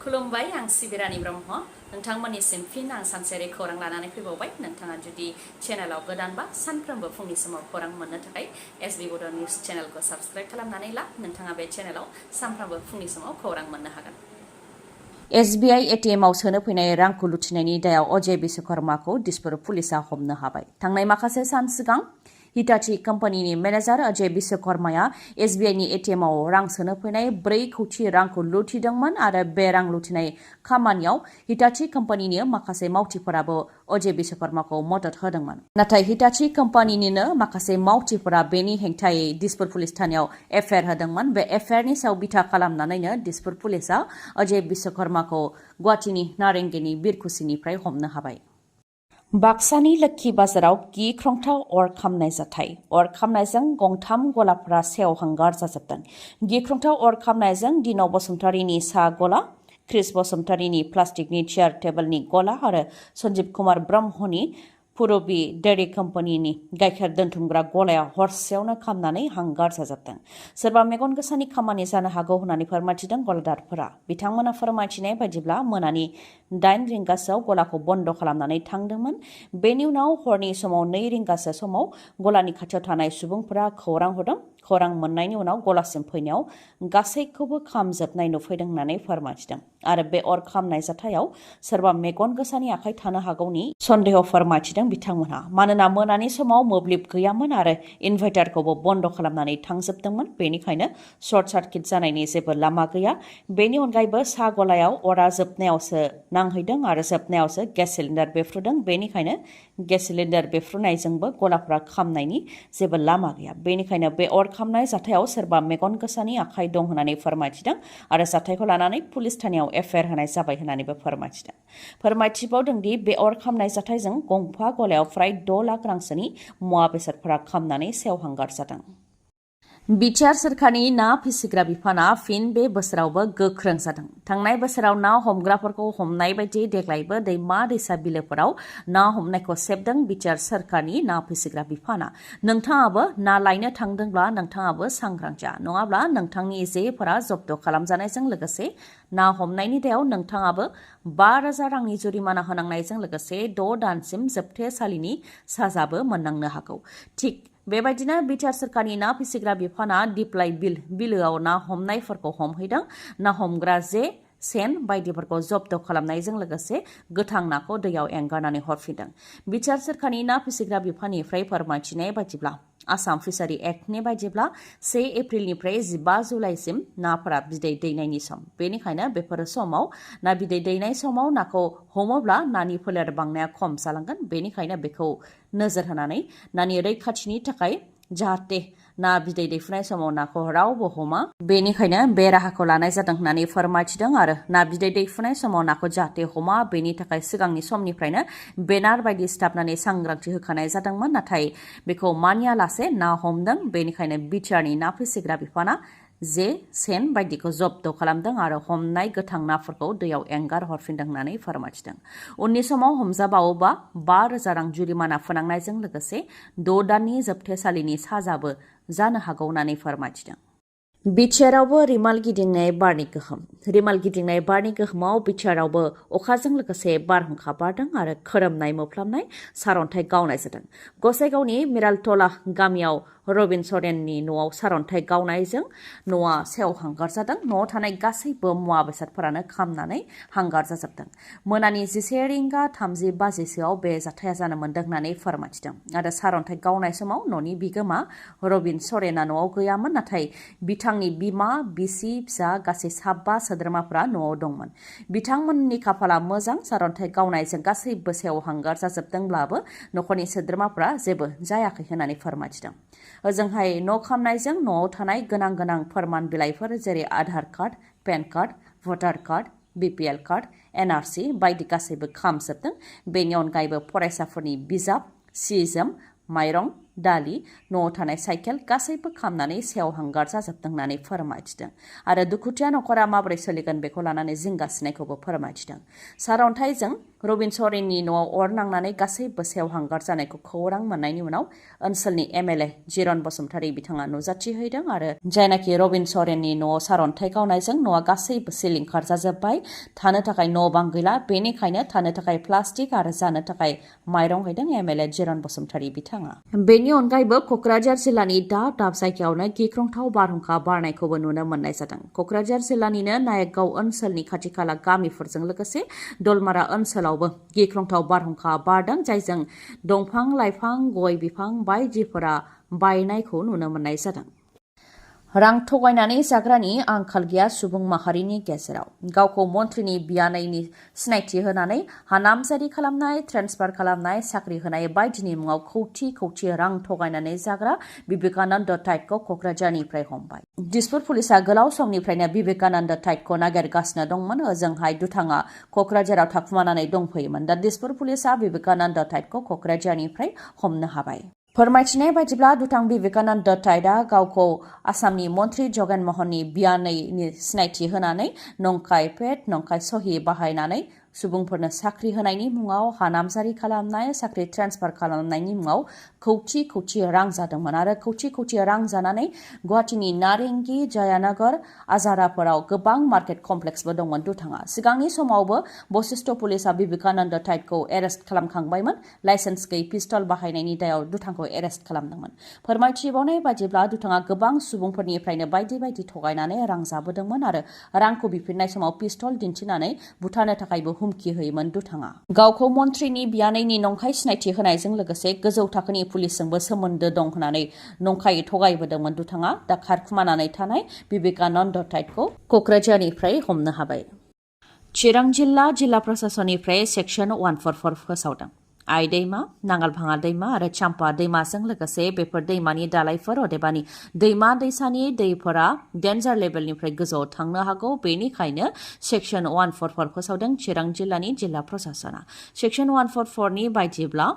खुलुमबाय आं सिबि रानी ब्रह्म नोंथांमोननिसिम फिन आं सानसेयारि खौरां लानानै फैबावबाय नोंथाङा जुदि चेनेलाव गोदानबा सानफ्रोमबो फुंनि समाव खौरां मोननो थाखाय एसबि बड' निउज चेनेलखौ साबस्क्राइब खालामनानै ला नोंथाङा बे चेनेलाव सानफ्रोमबो फुंनि समाव खौरां मोननो हागोन। SBI ATM आव सोनो फैनाय रांखौ लुथिनायनि दायाव अजय विश्वकर्माखौ दिसपुर पुलिसा हमनो हाबाय। थांनाय माखासे सान सिगां हिटाची कम्पानीनि मेनेजार अजय विश्वकर्माया SBI नि ATM आव रां सोनो फैनाय 4 कौटि रांखौ लुथिदोंमोन आरो बे रां लुथिनाय खामानियाव हिटाची कम्पानीनि माखासे मावथिफोराबो अजय विश्वकर्माखौ मदद होदोंमोन। नाथाय हिटाची कम्पानीनिनो माखासे मावथिफोरा बेनि हेंथायै दिसपुर पुलिस थानायाव एफआईआर होदोंमोन। बे एफआईआरनि सायाव बिथा खालामनानैनो दिसपुर पुलिसा अजय विश्वकर्माखौ गुवाहाटीनि नारेंगीनि बिरखुसिनिफ्राय हमनो हाबाय। बाक्सानि लोक्षी बाजाराव गिख्रंथाव अर खामनाय जाथाय। अर खामनायजों गंथाम गलाफोरा सेवहांगार जाजोबदों। गिख्रंथाव अर खामनायजों दिनाव बसुमतारीनि साहा गला, क्रिस बसुमतारीनि प्लास्टिकनि चेयार टेबोलनि गला आरो सन्जीब कुमार ब्रह्मनि पुरबी डेयरी कम्पानीनि गाइखेर दोनथुमग्रा गलाया हरसेयावनो खामनानै हांगार जाजोबदों। सोरबा मेगन गोसानि खामानि जानो हागौ होननानै फोरमायथिदों गलादारफोरा। बिथांमोना फोरमायथिनाय बायदिब्ला मोनानि 8 रिंगासोआव गलाखौ बन्द खालामनानै थांदोंमोन। बेनि उनाव हरनि समाव 2 रिंगासो समाव गलानि खाथियाव थानाय सुबुंफोरा खौरां हरदों। खौरां मोननायनि उनाव गलासिम फैनायाव गासैखौबो खामजोबनाय नुफैदों होननानै फोरमायथिदों आरो बे अर खामनाय जाथायाव सोरबा मेगन गोसानि आखाइ थानो हागौनि सन्देह फोरमायथिदों बिथांमोनहा। मानोना मोनानि समाव मोब्लिब गैयामोन आरो इनभार्टारखौबो बन्द खालामनानै थांजोबदोंमोन, बेनिखायनो सर्ट सार्किट जानायनि जेबो लामा गैया। बेनि अनगायैबो साहा गलायाव अरा जोबनायावसो नांहैदों आरो जोबनायावसो गेस सिलिन्डार बेफ्रुदों, बेनिखायनो गेस सिलिन्डार बेफ्रुनायजोंबो गलाफ्रा खामनायनि जेबो लामा गैया। बेनिखायनो बे अर खामनाय जाथायाव सोरबा मेगन गोसानि आखाइ दं होननानै फोरमायथिदों आरो जाथायखौ लानानै पुलिस थानायाव एफआईआर होनाय जाबाय होननानैबो फोरमायथिदों। फोरमायथिबावदोंदि बे अर खामनाय जाथायजों गंफा गलायाव फ्राय 6 लाख रांसोनि मुवा बेसादफोरा खामनानै सेवहांगार जादों। बिटिआर सोरखारनि ना फिसिग्रा बिफाना फिन बे बोसोरावबो गोख्रों जादों। थांनाय बोसोराव ना हमग्राफोरखौ हमनाय बायदि देग्लायबो दैमा दैसा बिलोफोराव ना हमनायखौ सेबदों बिटिआर सोरखारनि ना फिसिग्रा बिफाना। नोंथाङाबो ना लायनो थांदोंब्ला नोंथाङाबो सांग्रां जा, नङाब्ला नोंथांनि जेफोरा जब्द खालामजानायजों लोगोसे ना हमनायनि दायाव नोंथाङाबो 5,000 रांनि जुरिमाना होनांनायजों लोगोसे 6 दानसिम जोबथेसालिनि साजाबो मोननांनो हागौ। थिग बेबायदिनो बिटिआर सोरखारनि ना फिसिग्रा बिफाना दिप्लाय बिलोआव ना हमनायफोरखौ हमहैदों। ना हमग्रा जे, सेन बायदिफोरखौ जब्द खालामनायजों लोगोसे गोथां नाखौ दैयाव एंगारनानै हरफिनदों। बिटिआर सोरखारनि ना फिसिग्रा बिफाननिफ्राय फोरमायथिनाय बायदिब्ला आसाम फिसारि एक्टनि बायदिब्ला 1 एप्रिलनिफ्राय 15 जुलाइसिम नाफोरा बिदै दैनायनि सम। बेनिखायनो बेफोर समाव ना बिदै दैनाय समाव नाखौ हमोब्ला नानि फोलेर बांनाया खम जालांगोन। बेनिखायनो बेखौ नोजोर होनानै नानि रैखाथिनि थाखाय जाहाथे ना बिदै दैफुनाय समाव नाखौ रावबो हमा, बेनिखायनो बे राहाखौ लानाय जादों होननानै फोरमायथिदों आरो ना बिदै दैफुनाय समाव नाखौ जाहाथे हमा बेनि थाखाय सिगांनि समनिफ्रायनो बेनार बायदि सिथाबनानै सांग्रांथि होखानाय जादोंमोन। नाथाय बेखौ मानियालासे ना हमदों, बेनिखायनो बिटिआरनि ना फिसिग्रा बिफाना जे, सेन बायदिखौ जब्द खालामदों आरो हमनाय गोथां नाफोरखौ दैयाव एंगार हरफिनदों होननानै फोरमायथिदों। उननि समाव हमजाबावोबा 5,000 रां जुरिमाना फोनांनायजों लोगोसे 6 दाननि जोबथेसालिनि साजाबो जानो हागौ होननानै फोरमायथिदों। बिटिआरआवबो रिमाल गिदिंनाय बारनि गोहोम। रिमाल गिदिंनाय बारनि गोहोमाव बिटिआरआवबो अखाजों लोगोसे बारहुंखा बारदों आरो खोरोमनाय मोफ्लामनाय सारअन्थाइ गावनाय जादों। गसाइगावनि मिरालतला गामियाव रबिन सरेननि न'आव सारअन्थाइ गावनायजों न'आ सेवहांगार जादों। न'आव थानाय गासैबो मुवा बेसादफोरानो खामनानै हांगार जाजोबदों। मोनानि 11:30 बे जाथाया जानो मोन्दों होननानै फोरमायथिदों आरो सारअन्थाइ गावनाय समाव न'नि बिगोमा रबिन सरेना न'आव गैयामोन, नाथाय बिथांनि बिमा, बिसि, फिसा गासै 7 सोद्रोमाफोरा न'आव दंमोन। बिथांमोननि खाफाला मोजां, सारअन्थाइ गावनायजों गासैबो सेवहांगार जाजोबदोंब्लाबो न'खरनि सोद्रोमाफोरा जेबो जायाखै होननानै फोरमायथिदों। ओजोंहाय न' खामनायजों न'आव थानाय गोनां फोरमान बिलाइफोर जेरै आधार कार्ड, पेन कार्ड, भटार कार्ड, BPL कार्ड, NRC बायदि गासैबो खामजोबदों। बेनि अनगायैबो फरायसाफोरनि बिजाब, सि जोम, माइरं, दालि न'आव थानाय साइकेल गासैबो खामनानै सेवहांगार जाजोबदों होननानै फोरमायथिदों आरो दुखुथिया नखरा माबोरै सोलिगोन बेखौ लानानै जिंगासिनायखौबो फोरमायथिदों सारअन्थाइजों रबिन सरेननि न'आव अर नांनानै गासैबो सेवहांगार जानायखौ खौरां मोननायनि उनाव ओनसोलनि MLA जिरन बसुमतारी बिथाङा नुजाथिहैदों आरो जायनाखि रबिन सरेननि न'आव सारअन्थाइ गावनायजों न'आ गासैबो सिलिंखार जाजोब्बाय थानो थाखाय न' बां गैला बेनिखायनो थानो थाखाय प्लास्टिक आरो जानो थाखाय माइरं हैदों MLA जिरन बसुमतारी बिथाङा बेनि अनगायैबो क'क्राझार जिल्लानि दाब दाब जायगायावनो गिख्रंथाव बारहुंखा बारनायखौबो नुनो मोननाय जादों क'क्राझार जिल्लानिनो नायकगाव ओनसोलनि खाथि खाला गामिफोरजों लोगोसे दलमारा ओनसोलावबो गिख्रंथाव बारहुंखा बारदों जायजों दंफां लाइफां गय बिफां बायदिफोरा बायनायखौ नुनो मोननाय जादों रां थगायनानै जाग्रानि आंखाल गैया सुबुं माहारिनि गेजेराव गावखौ मन्थ्रिनि बियानैनि सिनायथि होनानै हानामजारि खालामनाय ट्रेन्सफार खालामनाय साख्रि होनाय बायदिनि मुङाव खौथि खौथि रां थगायनानै जाग्रा बिबेकानन्द टाइटखौ क'क्राझारनिफ्राय हमबाय दिसपुर पुलिसा गोलाव समनिफ्रायनो बिबेकानन्द टाइटखौ नागिरगासिनो दंमोन ओजोंहाय दुथाङा क'क्राझाराव थाखुमानानै दंफैयोमोन दा दिसपुर पुलिसा बिबेकानन्द टाइटखौ क'क्राझारनिफ्राय हमनो हाबाय फोरमायथिनाय बायदिब्ला दुथां बिबेकानन्द टाइटआ गावखौ आसामनि मन्थ्रि जगन महननि बियानैनि सिनायथि होनानै नंखाय पेड नंखाय सहि बाहायनानै सुबुंफोरनो साख्रि होनायनि मुङाव हानामजारि खालामनाय साख्रि ट्रेन्सफार खालामनायनि मुङाव खौथि खौथि रां जादोंमोन आरो खौथि खौथि रां जानानै गुवाहाटीनि नारेंगी जयानगर आजाराफोराव गोबां मार्केट कमप्लेक्सबो दंमोन दुथाङा सिगांनि समावबो बशिष्ठ पुलिसा बिबेकानन्द टाइटखौ एरेस्ट खालामखांबायमोन लाइसेन्स गैयै पिस्तल बाहायनायनि दायाव दुथांखौ एरेस्ट खालामदोंमोन फोरमायथिबावनाय बायदिब्ला दुथाङा गोबां सुबुंफोरनिफ्रायनो बायदि बायदि थगायनानै रां जाबोदोंमोन आरो रांखौ बिफिननाय समाव पिस्तल दिन्थिनानै बुथारनो थाखायबो हुमखि होयोमोन दुथाङा गावखौ मन्थ्रिनि बियानैनि नंखाय सिनायथि होनायजों लोगोसे गोजौ थाखोनि पुलिसजोंबो सोमोन्दो दं होननानै नंखायै थगायबोदोंमोन दुथाङा दा खारखुमानानै थानाय बिबेकानन्द टाइटखौ क'क्राझारनिफ्राय हमनो हाबाय चिरां जिल्ला प्रशासननिफ्राय सेक्सन 144 फोसावदों आइ दैमा नांगाल भाङा दैमा आरो चाम्पा दैमाजों लोगोसे बेफोर दैमानि दालायफोर अदेबानि दैमा दैसानि दैफोरा डेन्जार लेभेलनिफ्राय गोजौआव थांनो हागौ बेनिखायनो सेक्सन 144 फोसावदों चिरां जिल्लानि जिल्ला प्रशासना सेक्सन 144 नि बायदिब्ला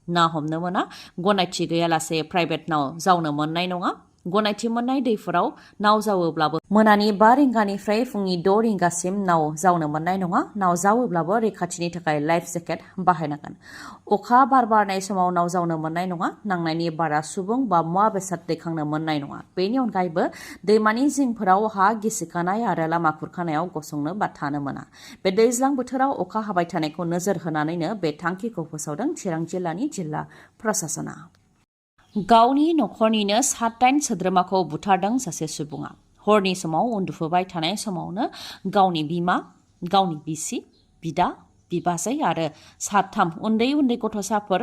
ना हमनो मोना गनायथि गैयालासे प्राइभेट नाव जावनो मोननाय नङा गनायथि मोननाय दैफोराव नाव जावोब्लाबो मोनानि 5 रिंगानिफ्राय फुंनि 6 रिंगासिम नाव जावनो मोननाय नङा नाव जावोब्लाबो रैखाथिनि थाखाय लाइफ जेकेट बाहायनांगोन अखा बार बारनाय समाव नाव जावनो मोननाय नङा नांनायनि बारा सुबुं बा मुवा बेसाद दैखांनो मोननाय नङा बेनि अनगायैबो दैमानि जिंफोराव हा गिसिखानाय आरो लामा खुरखानायाव गसंनो बा थानो मोना बे दैज्लां बोथोराव अखा हाबाय थानायखौ नोजोर होनानैनो बे थांखिखौ फोसावदों चिरां जिल्लानि जिल्ला प्रशासना गावनि नखरनिनो 7-8 सोद्रोमाखौ बुथारदों सासे सुबुङा हरनि समाव उन्दुफुबाय थानाय समावनो गावनि बिमा गावनि बिसि बिदा बिबाजै आरो 7 उन्दै गथ'साफोर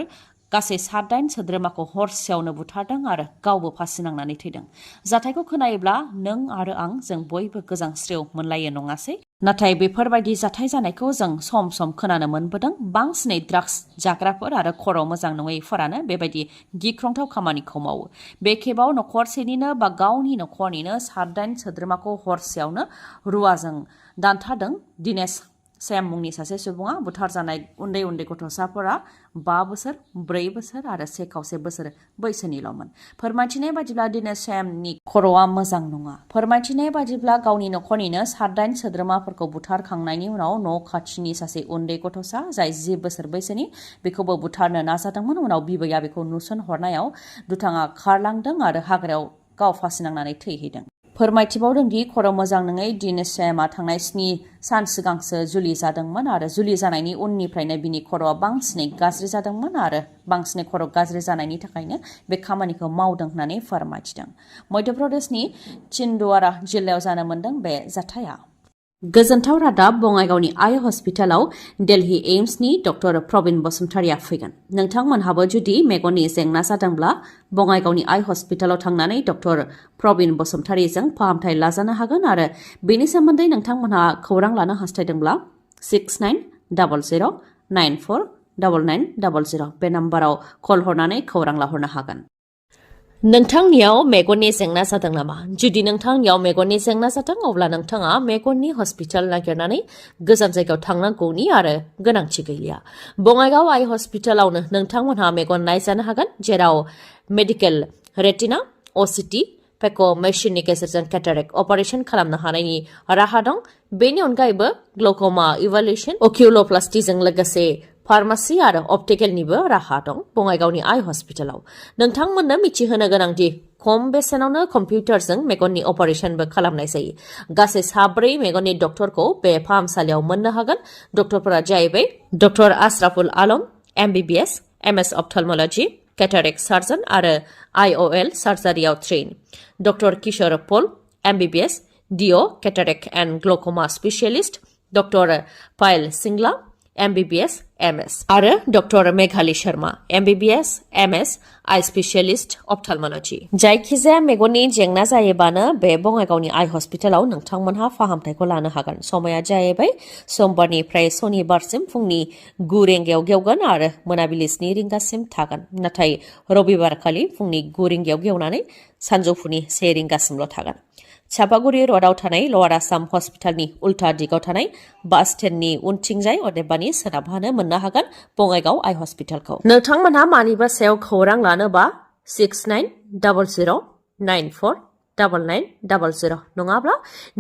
गासै 7-8 सोद्रोमाखौ हरसेयावनो बुथारदों आरो गावबो फासि नांनानै थैदों जाथायखौ खोनायोब्ला नों आरो आं जों बयबो गोजांस्रियाव मोनलायो नङासै नाथाय बेफोरबायदि जाथाय जानायखौ जों सम सम खोनानो मोनबोदों बांसिनै ड्राग्स जाग्राफोर आरो खर' मोजां नङैफोरानो बेबायदि गिख्रंथाव खामानिखौ मावो बे खेबाव नखरसेनिनो बा गावनि नखरनिनो 7-8 सोद्रोमाखौ हरसेयावनो रुवाजों दानथारदों दिनेश सेम मुंनि सासे सुबुङा बुथारजानाय उन्दै गथ'साफोरा 5 बोसोर 4 बोसोर आरो 1.5 बोसोर बैसोनिल'मोन फोरमायथिनाय बायदिब्ला दिनेश सेमनि खर'आ मोजां नङा फोरमायथिनाय बायदिब्ला गावनि नखरनिनो 7-8 सोद्रोमाफोरखौ बुथारखांनायनि उनाव न' खाथिनि सासे उन्दै गथ'सा जाय 10 बोसोर बैसोनि बेखौबो बुथारनो नाजादोंमोन उनाव बिबैया बेखौ नुसनहरनायाव दुथाङा खारलांदों आरो हाग्रायाव गाव फासि नांनानै थैहैदों फोरमायथिबावदोंदि खर' मोजां नङै दिनेश सेमआ थांनाय 7 सान सिगांसो जुलि जादोंमोन आरो जुलि जानायनि उननिफ्रायनो बिनि खर'आ बांसिनै गाज्रि जादोंमोन आरो बांसिनै खर' गाज्रि जानायनि थाखायनो बे खामानिखौ मावदों होननानै फोरमायथिदों मध्य प्रदेशनि चिन्दवाड़ा जिल्लायाव जानो मोन्दों बे जाथाया गोजोनथाव रादाब बङाइगावनि आइ हस्पिटालाव दिल्ली एम्सनि डक्टर प्रबीण बसुमतारीया फैगोन नोंथांमोनहाबो जुदि मेगननि जेंना जादोंब्ला बङाइगावनि आइ हस्पिटालाव थांनानै डक्टर प्रबीण बसुमतारीजों फाहामथाय लाजानो हागोन आरो बेनि सोमोन्दै नोंथांमोनहा खौरां लानो हास्थायदोंब्ला 6900949900 बे नाम्बाराव कल हरनानै खौरां लाहरनो हागोन नोंथांनियाव मेगननि जेंना जादों नामा? जुदि नोंथांनियाव मेगननि जेंना जादों अब्ला नोंथाङा मेगननि हस्पिटाल नागिरनानै गोजान जायगायाव थांनांगौनि आरो गोनांथि गैलिया। बङाइगाव आइ हस्पिटालावनो नोंथांमोनहा मेगन नायजानो हागोन, जेराव मेडिकेल रेटिना, असिटि, पेक' मेसिननि गेजेरजों केटारेक्ट अपारेशन खालामनो हानायनि राहा दं। बेनि अनगायैबो ग्ल'क'मा इभालुएसन, अकिउल'प्लास्टिजों लोगोसे फार्मासि आरो अप्टिकेलनिबो राहा दं बङाइगावनि आइ हस्पिटालाव। नोंथांमोननो मिथिहोनो गोनांदि खम बेसेनावनो कम्पिउटारजों मेगननि अपारेशनबो खालामनाय जायो। गासै 4 मेगननि डक्टरखौ बे फाहामसालियाव मोननो हागोन। डक्टरफोरा जाहैबाय doctor Ashraful Alam, MBBS, MS ophthalmology, cataract surgeon आरो IOL सार्जारियाव train. Doctor Kishore Paul, MBBS, DO, cataract and glaucoma specialist. Doctor Payal Singla, MBBS, MS आरो doctor Meghali Sharma, MBBS, MS, eye specialist ophthalmology. जायखिजाया मेगननि जेंना जायोबानो बे बङाइगावनि आइ हस्पिटालाव नोंथांमोनहा फाहामथायखौ लानो हागोन। समाया जाहैबाय समबारनिफ्राय सनिबारसिम फुंनि 9 रिंगायाव गेवगोन आरो मोनाबिलि 7 रिंगासिम थागोन। नाथाय रबिबारखालि फुंनि 9 रिंगायाव गेवनानै सानजौफुनि 1 रिंगासिमल' थागोन। चापागुरि र'डआव थानाय लवार आसाम हस्पिटालनि उल्था दिगाव थानाय बास स्टेन्डनि उनथिंजाय अदेबानि सोनाबहानो मोननो हागोन बङाइगाव आइ हस्पिटालखौ। नोंथांमोनहा मानिबा सायाव खौरां लानोबा 6900949900 नङाब्ला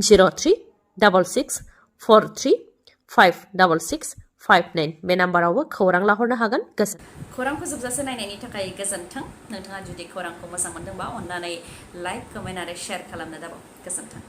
0366435659 बे नाम्बारावबो खौरां लाहरनो हागोन। खौरांखौ जोबजासे नायनायनि थाखाय गोजोन्थों। नोंथाङा जुदि खौरांखौ मोजां मोनदोंबा अन्नानै लाइक, कमेन्ट आरो शेयार खालामनो दाबाव। गोजोन्थों।